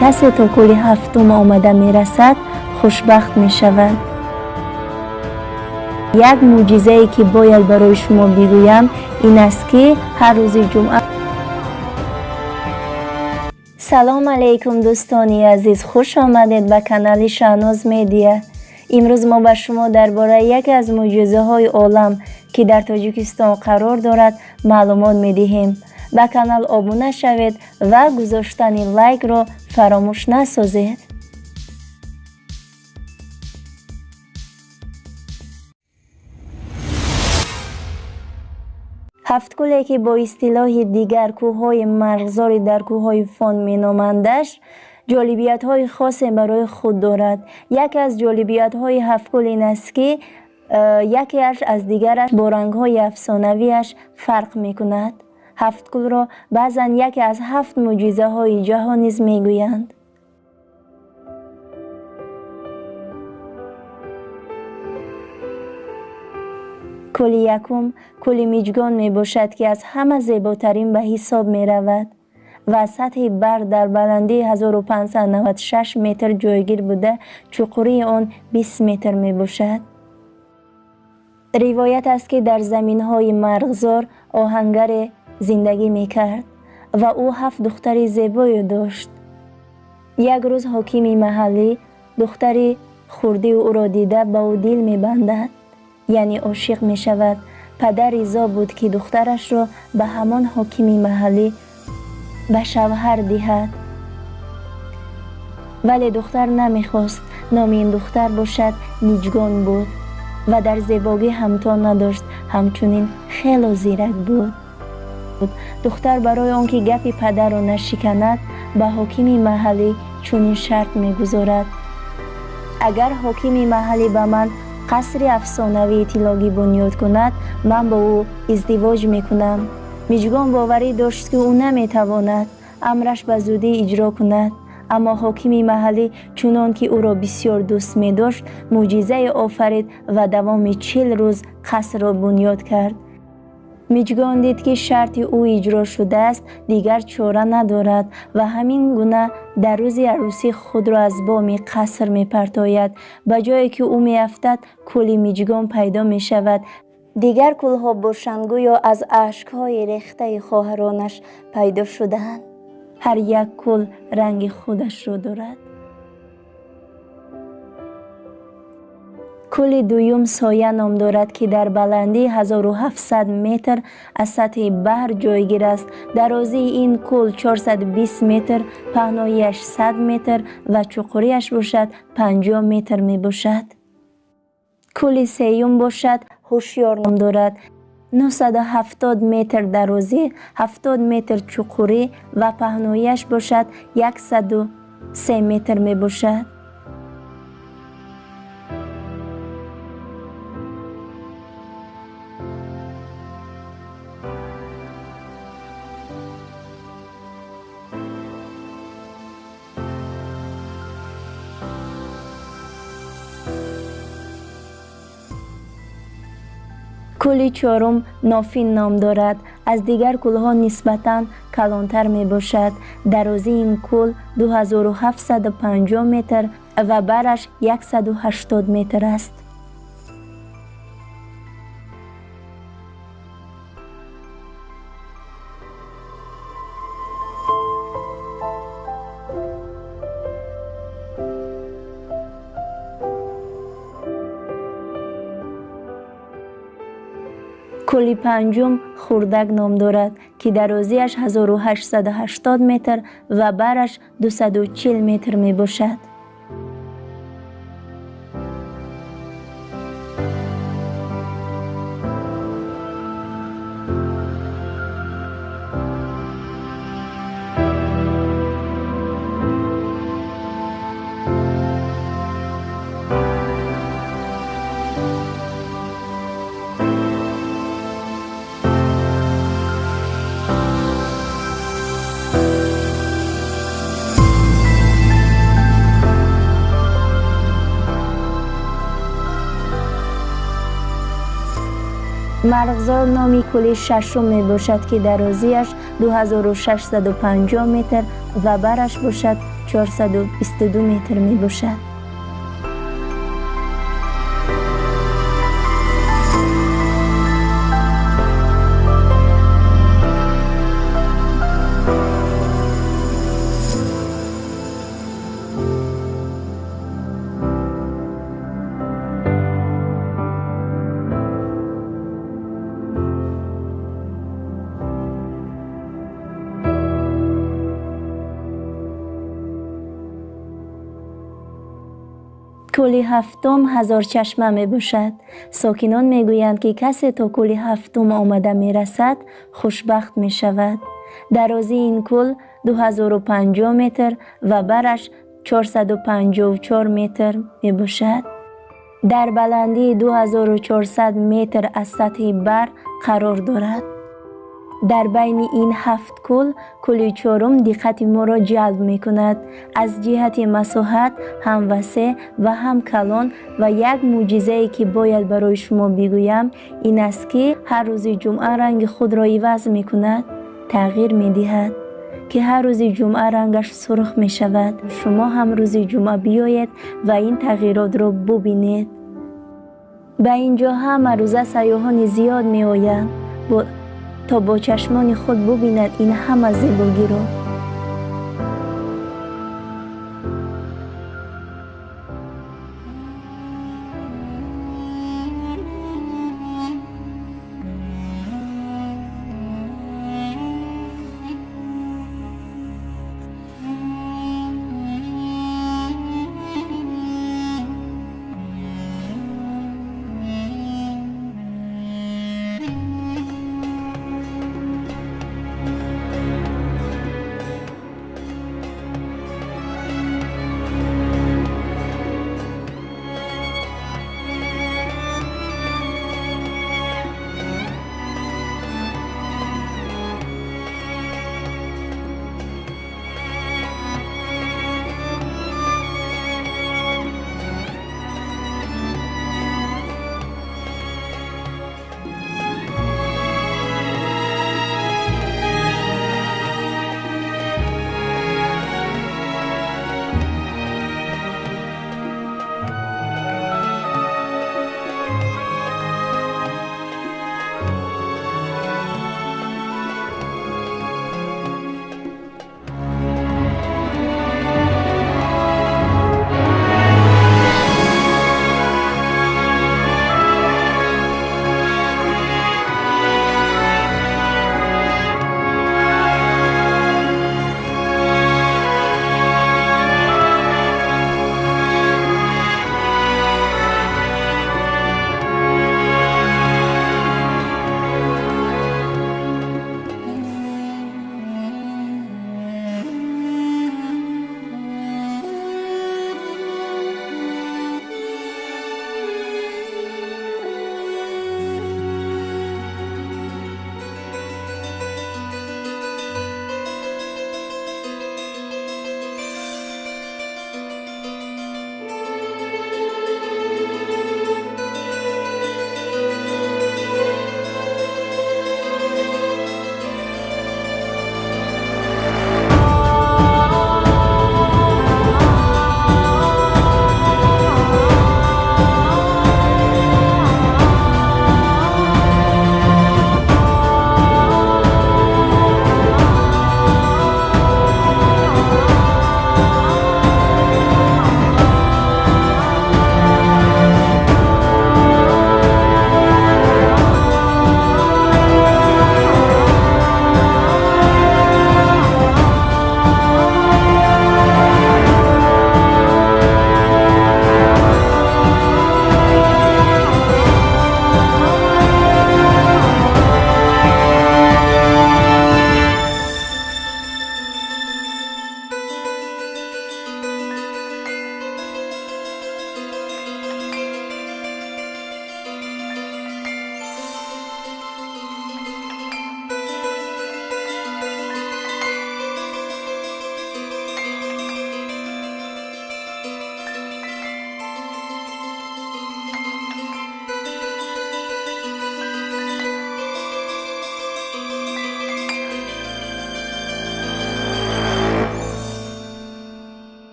Касе то кӯли ҳафтум омада мерасад, хушбахт мешавад. Як мӯъҷизае, ки бояд барои шумо бигӯям, ин аст, ки ҳар рӯзи ҷумъа. Салом алейкум, дӯстони азиз, хуш омадед ба канали Шаҳноз Медиа. Имрӯз мо ба шумо дар бораи яке аз мӯъҷизаҳои олам, ки дар Тоҷикистон қарор дорад, маълумот медиҳем. Ба канал обуна шавед ва гузоштани лайкро фаромӯш насозед. Ҳафткӯле, ки бо истилоҳи дигар кӯҳҳои марғзори дар кӯҳҳои Фон меномандаш, ҷолибиятҳои хосе барои худ дорад. Яке аз ҷолибиятҳои ҳафткӯл ин аст, ки якеаш аз дигараш бо рангҳои афсонавиаш фарқ мекунад. Ҳафткӯлро баъзан яке аз ҳафт мӯъҷизаҳои ҷаҳон низ мегӯянд. Кӯли якум кӯли Миҷгон мебошад, ки аз ҳама зеботарин ба ҳисоб меравад ва аз сатҳи баҳр дар баландии 1596 метр ҷойгир буда, чуқурии он 20 метр мебошад. Ривоят аст, ки дар заминҳои марғзор оҳангаре зиндагӣ мекард ва ӯ ҳафт духтари зебое дошт. Як рӯз ҳокими маҳаллӣ духтари хурдии ӯро дида, ба ӯ дил мебандад, яъне ошиқ мешавад. Падар ризо буд, ки духтарашро ба ҳамон ҳокими маҳаллӣ ба шавҳар диҳад, вале духтар намехост. Номи ин духтар бошад Миҷгон буд ва дар зебогӣ ҳамто надошт, ҳамчунин хело зирак буд. Духтар барои он ки гапи падарро нашиканад, ба ҳокими маҳаллӣ чунин шарт мегузорад: агар ҳокими маҳаллӣ ба ман қасри афсонавии тиллогӣ бунёд кунад, ман бо ӯ издивоҷ мекунам. Миҷгон боварӣ дошт, ки ӯ наметавонад амраш ба зудӣ иҷро кунад, аммо ҳокими маҳаллӣ, чунон ки ӯро бисёр дӯст медошт, мӯъҷизае офарид ва давоми 40 рӯз қасрро бунёд кард. Миҷгон дид, ки шарти ӯ иҷро шудааст, дигар чора надорад ва ҳамин гуна дар рӯзи арӯсӣ худро аз боми қаср мепартояд. Ба ҷое ки ӯ меафтад, кӯли Миҷгон пайдо мешавад. Дигар кӯлҳо бошанд, гӯё аз ашкҳои рехтаи хоҳаронаш пайдо шудаанд. Ҳар як кӯл ранги худашро дорад. Кӯли дуюм Соя ном дорад, ки дар баландии 1700 метр аз сатҳи баҳр ҷойгир аст. Дарозии ин кӯл 420 метр, паҳноияш 100 метр ва чуқуриаш бошад 50 метр мебошад. Кӯли сеюм бошад Ҳушёр ном дорад. 970 метр дарозӣ, 70 метр чуқурӣ ва паҳноияш бошад 103 метр мебошад. Кӯли чорум Нофин ном дорад. Аз дигар кӯлҳо нисбатан калонтар мебошад. Дарозии ин кӯл 2750 метр ва бараш 180 метр аст. Кӯли панҷум Хурдак ном дорад, ки дарозиаш 1880 метр ва бараш 240 метр мебошад. Марғзор номи кӯли шашум мебошад, ки дарозиаш 2650 метр ва бараш бошад 422 метр мебошад. Кӯли ҳафтум Ҳазорчашма мебошад. Сокинон мегӯянд, ки касе то кӯли ҳафтум омада мерасад, хушбахт мешавад. Дарозии ин кӯл 2050 метр ва бараш 454 метр мебошад. Дар баландии 2400 метр аз сатҳи бар қарор дорад. Дар байни ин ҳафт кӯл, кӯли чорум диққати моро ҷалб мекунад. Аз ҷиҳати масоҳат ҳам васеъ ва ҳам калон ва як мӯъҷизае, ки бояд барои шумо бигӯям, ин аст, ки ҳар рӯзи ҷумъа ранги худро иваз мекунад, тағйир медиҳад, ки ҳар рӯзи ҷумъа рангаш сурх мешавад. Шумо ҳам рӯзи ҷумъа биёед ва ин тағйиротро бубинед. Ба ин ҷо ҳама рӯза сайёҳони зиёд меоянд, то бо чашмони худ бубинанд ин ҳама зебогиро.